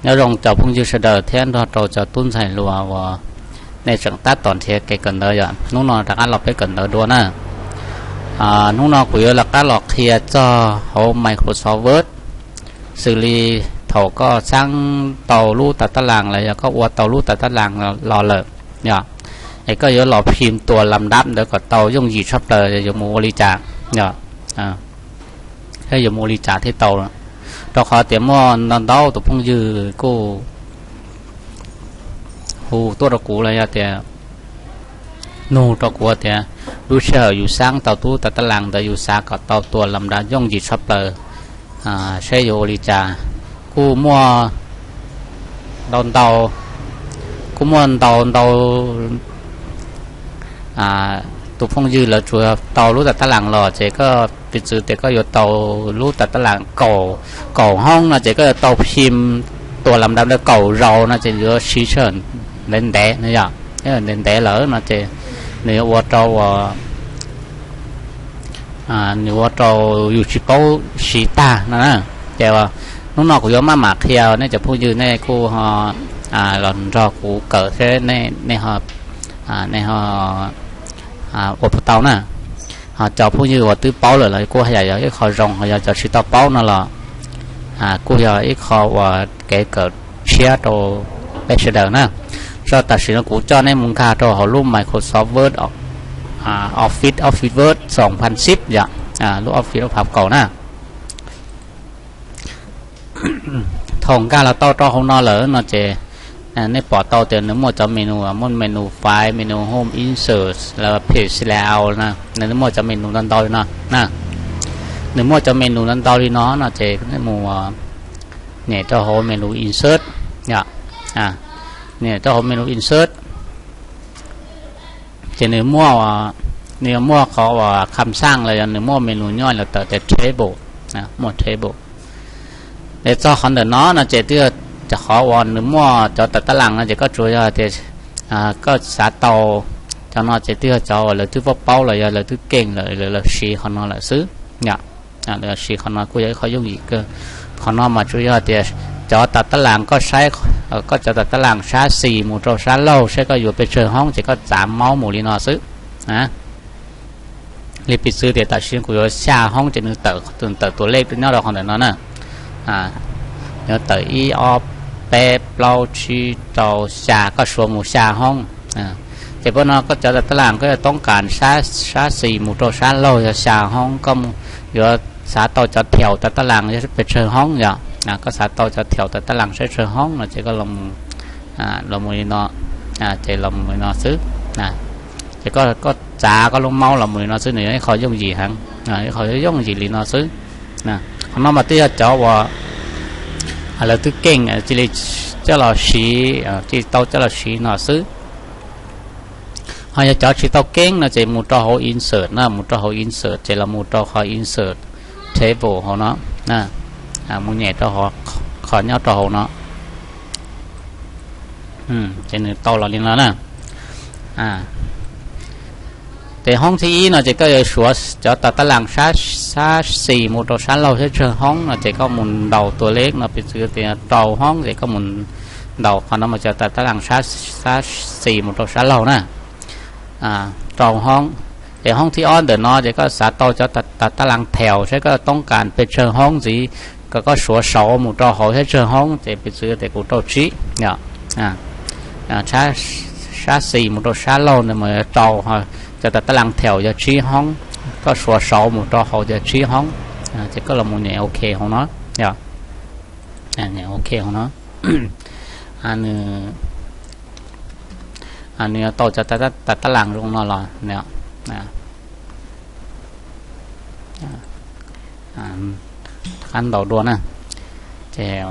Nyob zoo cov phooj ywg sawv daws thiab nrog rau cov tub ntxhais hluas uas nej tseem tab tom nrhiav kev kawm ntawv yom. Hnub no rov qab los peb kawm ntawv dua na. Hnub no kuv yuav rov qab los qhia txog hauv Microsoft Word, xws li thaum koj xaab tau lub tas tab las los yog koj ua tau lub tas tab las los lawm yom, es koj yuav los phim tus lam dab ntawd kom tau yooj yim tshaj plaws yuav mus ua li cas yom, thiab yuav mus ua li cas thiaj tau. Rau qhov tias muaj ntau ntau tus phooj ywg kuj hu tuaj rau kuv los yog tias nug rau kuv tias lub sij hawm yus xaab tau lub tas tab las ntawd yus xav kom tau tus lam dab yooj yim tshaj plaws, seb yuav ua li cas. Kuj muaj ntau ntau, kuj muaj ntau ntau tus phooj ywg lawv tsuas tau lub tas tab las los ces koj piv txwv tias koj yuav tau lub tas tab las kaum hoob no ces koj yuav tau phim tus lam dab ntawd kaum zaus no ces yuav siv sij hawm ntev ntev no yom. Ntev ntev lawm no ces nws yuav ua rau nws ua rau yus tsis paub siv tag no na. Ces hnub no kuv yuav maj mam qhia nej cov phooj ywg nej kuj ho los nrog kuv kawm thiab nej ho ua puas tau na. Ho cov phooj ywg uas twb paub lawm los kuj yam yog ib qho zoo, ho yog cov tsis tau paub no los kuj yog ib qho uas kev kawm tshiab rau peb sawv daws na. Tso tam sim no kuv coj nej mus nkag rau hauv lub Microsoft Word, Office, Office Word xoo phan xib yom, lub Office lub phav kaum na. Thaum nkag los tau rau hauv no lawm no ces nej pom tau tias nws muaj cov menu, muaj menu File, menu Home, Insert, los Page Layout na, nws muaj cov menu ntau ntau li no na. Nws muaj cov menu ntau ntau li no no ces nej mus nyem rau hauv menu Insert yom, nyem rau hauv menu Insert ces nws muaj, nws yuav muaj qhov uas kham xaj los yog nws muaj menu nyob los tawm tias Table, muaj Table. Es txog qhov ntawm no no ces twb yog qhov uas nws muaj cov tas tab las no ces koj tsuas yog tias koj xav tau cov no ces twb yog cov uas lawv twb paub paub los yog lawv twb keej lawm lawv siv qhov no lawm xwb yom. Lawv siv qhov no kuj yog ib qho yooj yim kawg. Qhov no mas tsuas yog tias cov tas tab las koj saib, koj cov tas tab las sab xis mus rau sab laug saib koj yuav pes tsawg hoob ces koj txav maub mus li no xwb. Li piv txwv tias tam sim kuv yuav xya hoob ces nws tawm tus lej nyob rau qhov ntawm no na. Yuav tawm ib ob peb plaub tsib rau xya, koj suav mus xya hoob. Ces puag no koj cov tas tab las koj yuav toob kas sab xis mus rau sab laug yog xya hoob, koj yuav xav tau cov thiaus tas tab las yog pes tsawg hoob yom. Koj xav tau cov thiaus tas tab las saib tsawg hoob no ces koj los mus li no, ces los mus li no xwb. Ces koj txav koj lub maub los mus li no xwb, nws yog ib qho yooj yim heev, ib qho yooj yim li no xwb. Qhov no mas twb yog cov uas lawv twb keej cia li coj los siv, cia li tau coj los siv no xwb. Ho yog cov tsis tau keej no ces mus rau hauv Insert na, mus rau hauv Insert ces los mus rau qhov Insert Table hauv no, mus nyem rau qhov nyob rau hauv no, ces nws tau los li no na. Ces hoob thib ib no ces koj yuav suav cov tas tab las sab xis mus rau sab laug saib tsawg hoob no ces koj mus ntaus tus lej no, piv txwv tias rau hoob ces koj mus ntaus qhov no mas cov tas tab las sab xis mus rau sab laug na, rau hoob. Ces hoob thib ob ntawm no ces koj xav tau cov tas tab las thiaus saib koj toob kas pes tsawg hoob ntxiv, kom koj suav saud mus rau hauv saib tsawg hoob ces piv txwv tias kuv rau tsib yom. Sab xis mus rau sab laug ntawd mas rau, cov tas tab las thiaus yog tsib hoob, koj suav saud mus rau hauv yog tsib hoob, ces koj los mus nyem OK hauv no yom. Nyem OK hauv no, nws yuav tau cov tas tab las zoo no los qab ntaus dua na. Ces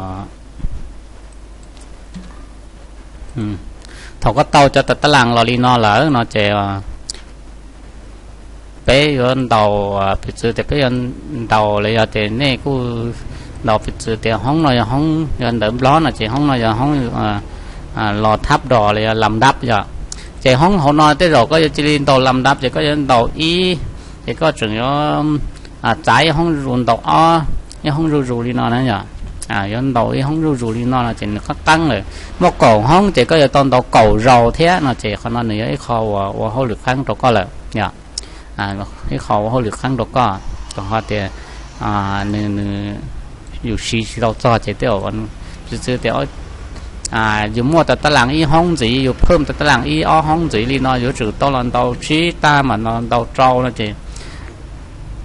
thaum koj tau cov tas tab las los li no lawm no ces peb yuav ntaus, piv txwv tias peb yuav ntaus los yog tias nej kuj ntaus, piv txwv tias hoob no yog hoob, yog ntawv Nplog no ces hoob no yog hoob los thab dos los yog lam dab yom. Ces hoob hauv no tej zaum koj yuav cia li ntaus lam dab ces koj yuav ntaus ib, ces koj tseem yuav txav ib hoob zuj zus ntaus ob, ib hoob zuj zus li no na yom. Yuav ntaus ib hoob zuj zus li no no ces nws qab qeeb lawm. Muaj kaum hoob ces koj yuav tau ntaus kaum zaus thiab no ces qhov no nws yog ib qho uas ua hauj lwm qeeb rau koj lawm yom. Ib qho ua hauj lwm qeeb rau koj, rau qhov tias nws nws yus siv tsis tau txog ces tej zaum piv txwv tias yus muaj tas tab las ib hoob ntxiv, yus phwj tas tab las ib ob hoob ntxiv li no yuav tsum tau los ntaus tsib tag mam los ntaus rau no ces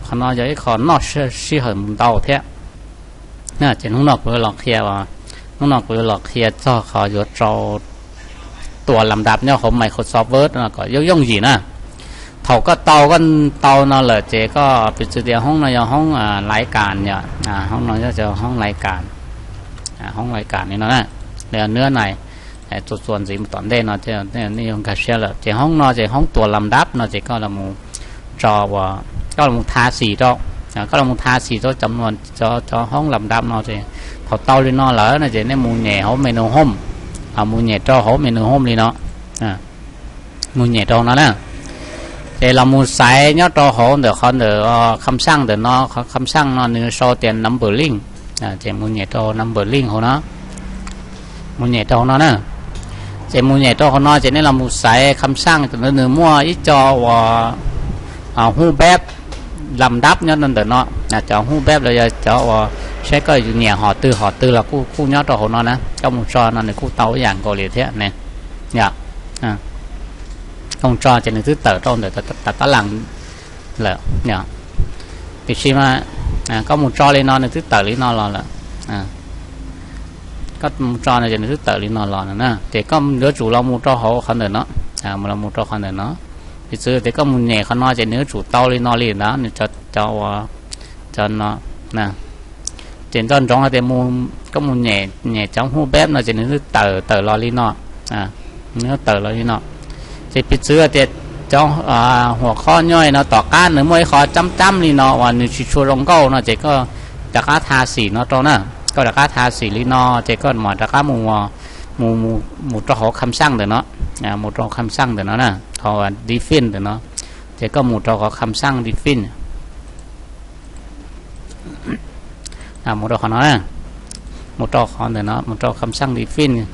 qhov no yog ib qho noj sij hawm mus ntau thiab. Ces hnub no kuv yuav los qhia, hnub no kuv yuav los qhia txog qhov yuav rau tua las dab nyob hauv Microsoft Word no kom yooj yooj yim na. Thaum koj tau koj tau no lawm ces koj piv txwv tias hoob no yog hoob laiv kas yom, hoob no yog hoob laiv kas, hoob laiv kas li no na, nws txuas txuas ntxiv mus tom ntej no nej yuav nkag siab lawm. Ces hoob no ces hoob tua las dab no ces koj los tso, koj los tha xim rau, koj los tha xim rau cov cov hoob las dab no ces thaum tau li no lawm no ces nej mus nyem hauv menu home, mus nyem rau hauv menu home li no, mus nyem rau no na. Ces los mus xaiv nyob rau hauv ntawm qhov ntawm kham xaj ntawm no, qhov kham xaj no nws sau tias number link, ces mus nyem rau number link hauv no, mus nyem rau hauv no na. Ces mus nyem rau hauv no ces nej los mus xaiv kham xaj, nws muaj ib co uas hu peb las dab nyob ntawm no, cov hu peb los yog cov uas saib koj yuav nyem hom twg hom twg los kuj kuj nyob rau hauv no na. Koj mus tso no nws kuj tau ib yam nkaus li thiab ne. Koj mus tso ces nws twb tawm rau ntawm tas tab las lawm. Tiam sis mas koj mus tso li no nws twb tawm li no los lawm. Koj mus tso no ces nws twb tawm li no los na, ces koj yuav tsum los mus rau hauv qhov ntawm no, los mus rau qhov ntawm no. Piv txwv tias koj mus nyem qhov no ces nws yuav tsum tau li no li ntawd, nws cov cov uas cov no. Ces nco ntsoov hais tias koj mus nyem cov hu peb no ces nws twb tawm tawm los li no, nws twb tawm los li no. Ces piv txwv tias cov huam qhob nyob no tom qab nws muaj ib qho cab cab li no uas nws tsis tshua zoo nkauj no ces koj rov qab tha xim no rau na. Koj rov qab tha xim li no ces koj mam rov qab mus mus rau hauv kham xaj ntawm no, mus rau kham xaj ntawm no na, qhov define ntawm no, ces koj mus rau qhov kham xaj define, mus rau qhov no na, mus rau qhov ntawm no, mus rau kham xaj define.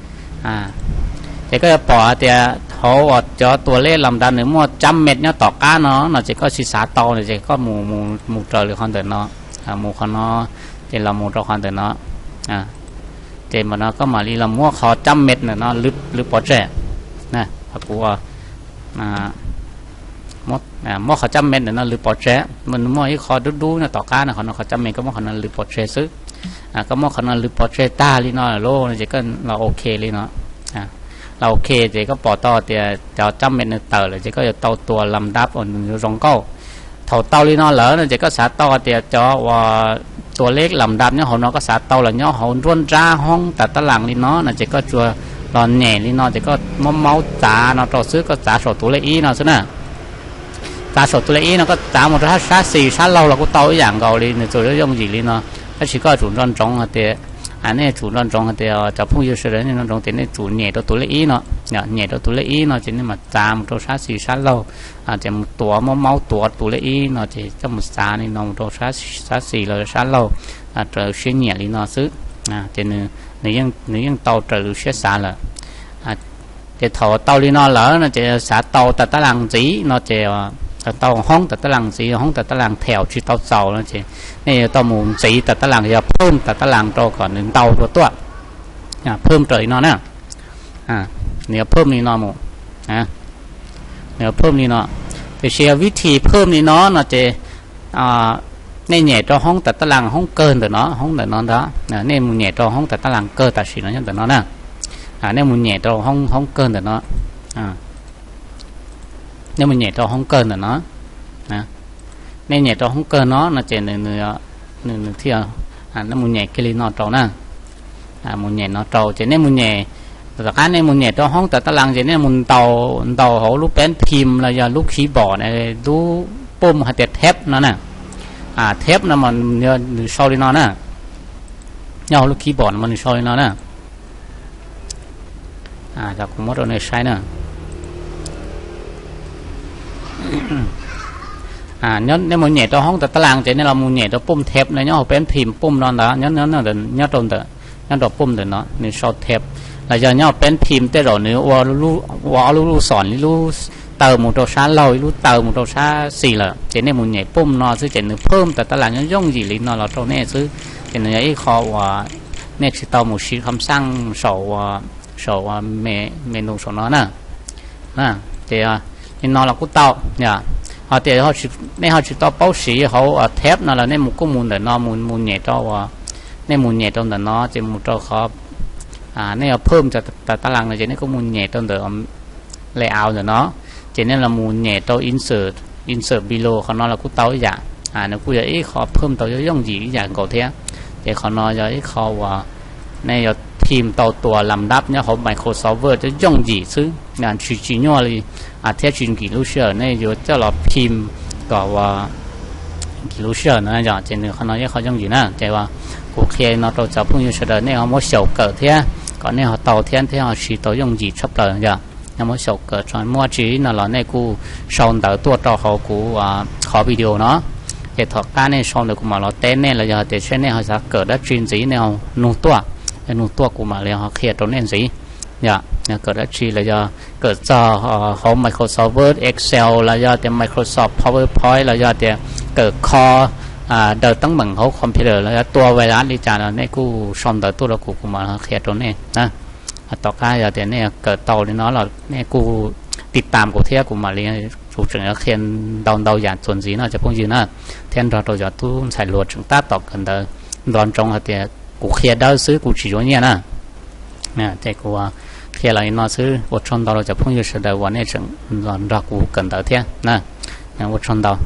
Ces koj yuav pom hais tias hauv uas cov tua lej las dab nws muaj cab met nyob tom qab no no ces koj tsis xav tau no ces koj mus mus raws li qhov ntawm no, mus qhov no, ces los mus rau qhov ntawm no. Ces mam no koj mam li los muab qhov cab met ntawm no lwv pov tseg. Kuv muab qhov cab met ntawm no lwv pov tseg, muaj ib qho dub dub nyob tom qab no, qhov no qhov cab met, koj muab qhov no lwv pov tseg xwb. Koj muab qhov no lwv pov tseg tag li no lawm ces koj los ok li no. Los ok ces koj pom tau tias cov cab met nws tawm lawm ces koj yuav tau tua las dab uas nws zoo nkauj. Thaum tau li no lawm no ces koj xav tau tias cov uas tua lej las dab nyob hauv no koj xav tau los nyob hauv nruab nrab hoob tas tab las li no no ces koj tsuas los nyem li no ces koj muab maus txav no rau xwb, koj txav saum tus lej ib no xwb na. Txav saum tus lej ib no koj txav mus rau sab xis sab laug los kuj tau ib yam nkaus li, nws tsuas yooj yim li no. Tab sis koj tsum nco ntsoov hais tias, nej tsum nco ntsoov hais tias cov phooj ywg sawv daws nej nco ntsoov tias nej tsum nyem rau tus lej ib no, nyem rau tus lej ib no ces nej mam txav mus rau sab xis sab laug, ces mus tuav, muab maus tuav tus lej ib no ces coj mus txav li no mus rau sab xis los sab laug, raws siab nyiam li no xwb, ces nws yeej tau raws lub siab xav lawm. Ces thaum tau li no lawm no ces xav tau tas tab las ntxiv no ces, tau hoob tas tab las ntxiv, hoob tas tab las thaum tsis tau txaus no ces nej yuav tau mus ntxiv tas tab las, yog phwj tas tab las rau kom nws ntau dua tuaj. Phwj raws li no na, nws yuav phwj li no mus, nws yuav phwj li no. Tiam sis yog vib thim phwj li no no ces nej nyem rau hoob tas tab las hoob kawg ntawm no, hoob ntawm no ntag, nej mus nyem rau hoob tas tab las kawg tam sim no nyob ntawm no na. Nej mus nyem rau hoob kawg ntawm no, nej mus nyem rau hoob kawg ntawm no, nej nyem rau hoob kawg no no ces nws thiaj, nej mus nyem kiag li no rau na. Mus nyem no rau ces nej mus nyem, tom qab nej mus nyem rau hoob tas tab las ces nej mus ntaus, ntaus hauv lub peb phim los yog lub keyboard, lub pum hais tias tab no na. Tab no mas nws sau li no na, nyob hauv lub keyboard no mas nws sau li no na. Kuv muab rau nej saib na. Nej mus nyem rau hoob tas tab las ces nej los mus nyem rau pum theb no nyob hauv peb phim pum no ntawd, nyob rau ntawm, nyob rau pum ntawm no nws sau theb, los yog nyob hauv peb phim tej zaum nws ua ob lub lub xom li lub taw mus rau sab laug, ib lub taw mus rau sab xis lawm, ces nej mus nyem pum no xwb ces nws phwm tas tab las nyob yooj yim li no los rau nej xwb. Ces nws yog ib qho uas nej tsis tau mus siv kham xaj saum, saum me nus saum no na. Ces li no los kuj tau yom. Ho tias nej ho tsis tau paub siv hauv theb no los nej mus kuj mus ntawm no, mus mus nyem rau, nej mus nyem rau ntawm no ces mus rau qhov nej yuav phwm tas tab las no ces nej kuj mus nyem rau ntawm layout ntawm no, ces nej los mus nyem rau insert, insert below qhov no los kuj tau ib yam. Nws kuj yog ib qho phwm tau yooj yim ib yam nkaus thiab. Ces qhov no yog ib qho uas nej yuav phim tau tus lam dab nyob hauv Microsoft Word cov yooj yim xwb, tsis tsis nyuaj li thiab tsis nkim lub sij hawm nej yuav coj los phim kom uas nkim lub sij hawm no yom. Ces nws qhov no yog qhov yooj yim na. Ces uas kuv qhia no rau cov phooj ywg sawv daws nej ho muab xyaum kawm thiab kom nej ho tau thiab thiab ho siv tau yooj yim tshaj plaws yom. Nej muab xyaum kawm tso, muaj tsi no los nej kuj sau ntawv tuaj rau hauv kuv qhov video no. Ces tom qab nej sau ntawd kuv mam los teb nej los yog tias seb nej ho xav kawm dab tsi ntxiv nej ho nug tuaj, nug tuaj kuv mam li ho qhia rau nej ntxiv. Yog kawm dab tsi los yog kawm txog hauv Microsoft Word, Excel los yog tias Microsoft PowerPoint los yog tias kawm kho daws teeb meem hauv computer los yog tua virus li cas los nej kuj sau ntawv tuaj rau kuv, kuv mam qhia rau nej. Tom qab yog tias nej kawm tau li no los nej kuj tiv tam kuv thiab kuv mam li, kuv tseem yuav qhia ntau ntau yam txuas ntxiv no cov phooj ywg na, thiab nrog rau cov tub ntxhais hluas tseem tab tom kawm ntawv nto ntsoov hais tias kuv qhia dawb xwb kuv tsis yuav nyiaj na. Ces kuv qhia los li no xwb, ua tsaug ntau rau cov phooj ywg sawv daws uas nej tseem los nrog kuv kawm ntawv thiab na. Ua tsaug ntau.